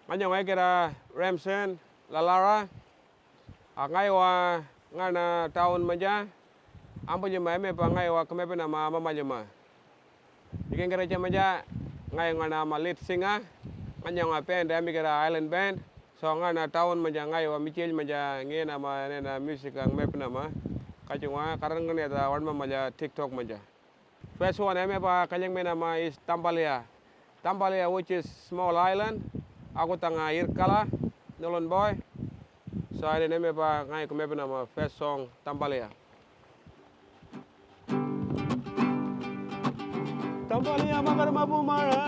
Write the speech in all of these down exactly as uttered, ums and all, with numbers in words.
Nganyang wa ikira Remsen Lalara. A ngai wa ngana town manja. Ambu jima eme pa ngai wa kemepe nama mama jima. Ikengkira jama ja ngai ngana ma lead singer. Nganyang wa band ami kira Island Band. So ngana town manja ngai wa Michel manja ngena ma nena music ang mep nama. Kachung wa karan ngene da wan ma manja TikTok manja. First one eme pa kanyang me nama is Tambalia. Tambalia, which is small island. Aku tanga Irkala, Nulun Boy. So ene eme pa ngai ku mep nama first song Tambalia. Tambalia magar mabumara.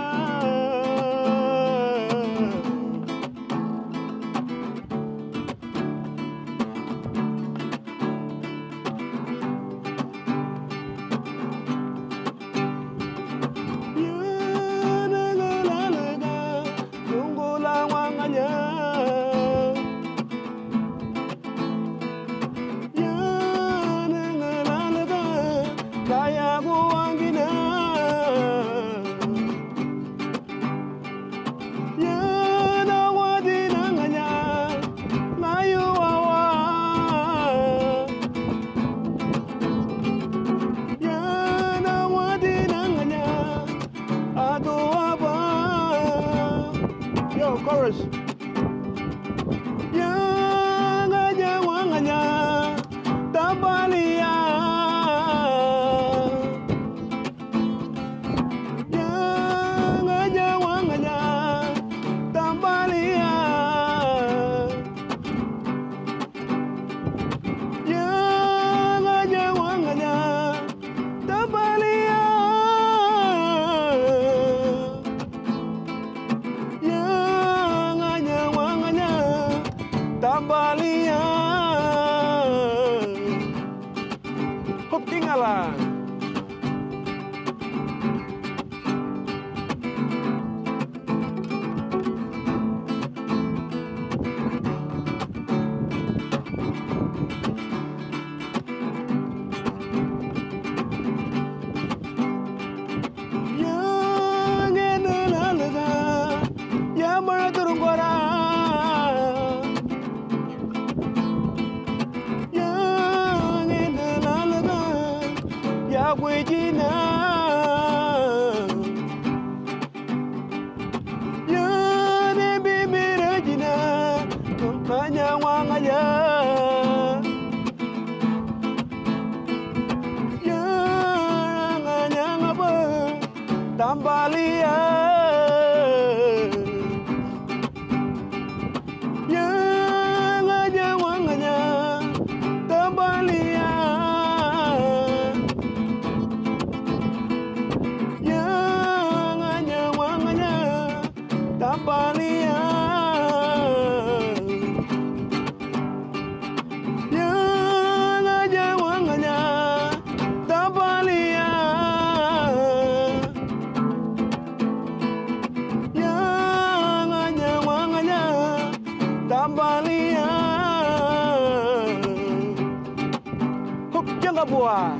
Yo, chorus. Yanganya wanganya tambalia. Yanganya wanganya tambalia. Yanganya wanganya tambalia. Yanganya wanganya tambalia. Hop kingala. Yangena lalaga, yamara turungora. Yangena lalaga, yagwejina. Yane bibirajina, kanya wangaya. Yanganya ngaba tambalia. Yanganya wanganya tambalia. Yanganya wanganya tambalia. Yanganya wanganya tambalia. Yanganya wanganya tambalia. Hop janga bua.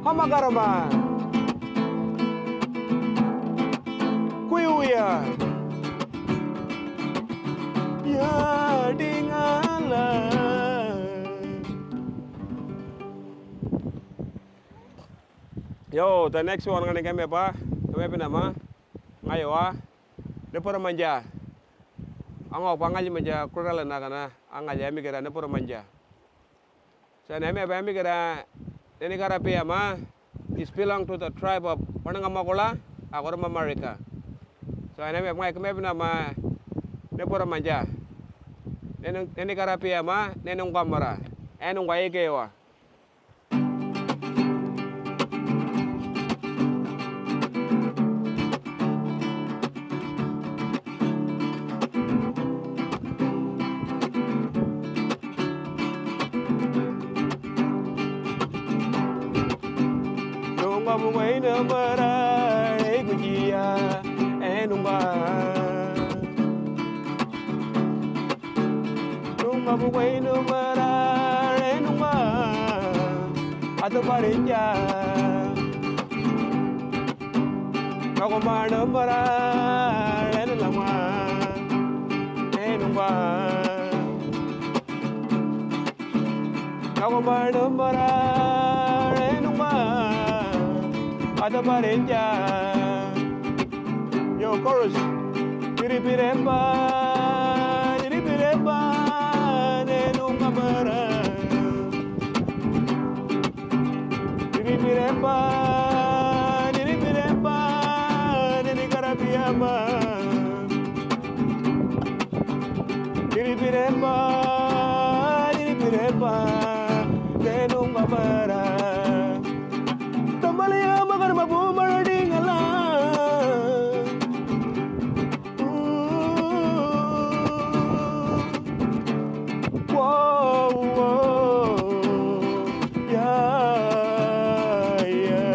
Hamagarama. Kuiuya. Ya dingala. Yo, the next one ngani keme pa, keme pinama, ngayo wa, nepora manja. Anga pa ngali manja kurala na kana, anga ya mi kira nepora manja. So neme pa mi kira, neni kara pia ma, is belong to the tribe of Wananga Makola, Agoroma Marika. So neme pa ngai keme pinama, nepora manja. Neni, neni kara pia ma, neni ngwa mara, enu ngwa ikewa. Nunga bugaina mara, eh, gujia, eh, nunga. Nunga bugaina mara, eh, nunga. Atu parinja. No Kumbara, enu lama, enu ba. Kumbara, bara, enu ba. Ada barenja. Yo, chorus. Piripiremba, piripiremba, enu kumbara. Piripiremba, piripiremba, nini karapiama. Piripiremba, piripiremba, tenunga mara. Tambaliama karma bumara dingala. Whoa, whoa, yeah, yeah.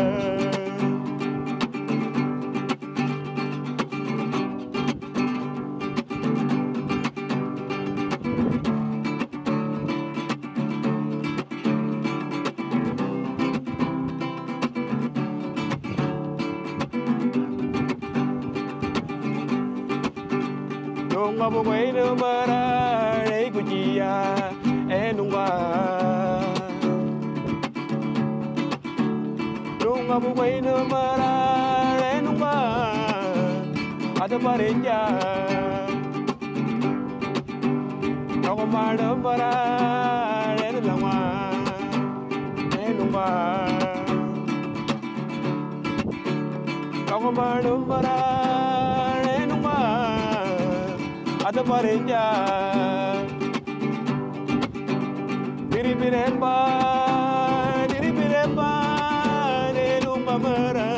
Nunga bukwai numara rei kuchia e nunga. Nunga bukwai numara rei nunga. Ada parinja. Aku madam para rei nunga. E nunga. Kakumanu para renuma ada parinja. Diri piremba, diri piremba, renuma mara.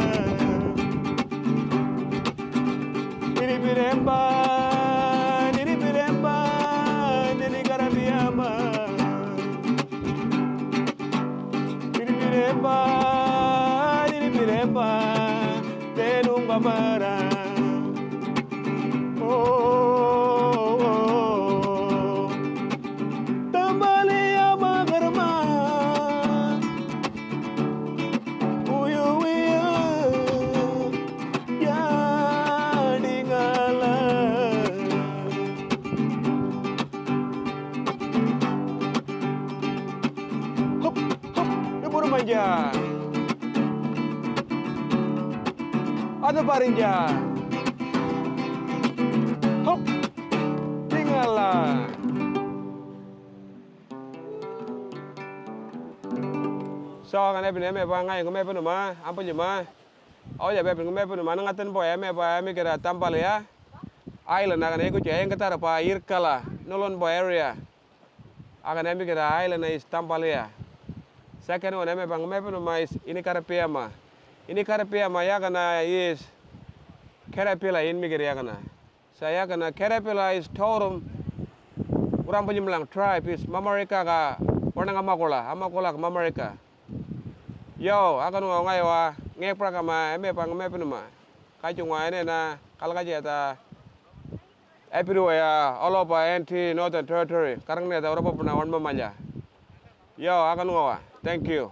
Diri piremba, diri piremba, diri karabiama. Diri piremba, diri piremba, tenunga mara. Oh, oh, oh. Tambaliama garma. Uyu, uyu. Ya dingala. Hop, hop, iburu manja. Ada parinja. Hop, tingala. So, ngane bine me ba ngai ngome binu ma, ampu juma. Au ya be binu ngome binu ma, nangaten boy me ba me kira Tambalia. Island na ngane ku jeng kata pa Irkala, Nulunbo area. Akan emi kira island is Tambalia. Second one emi bang me binu ma is ini Karapiama. Ini Karapiama ya kana is Kerepila in mi kira ya kana. Saya kana Kerepila is Torum. Orang Penyembilang tribe is Mamarika ka orang Amakola, Amakola ka Mamarika. Yo, akan wa ngai wa ngek pra kama eme pa ngame penuma. Kajung wa ene na kalka jeta. Everywhere all over N T Northern Territory. Karang ne ta Europa puna wan mamanya. Yo, akan wa. Thank you.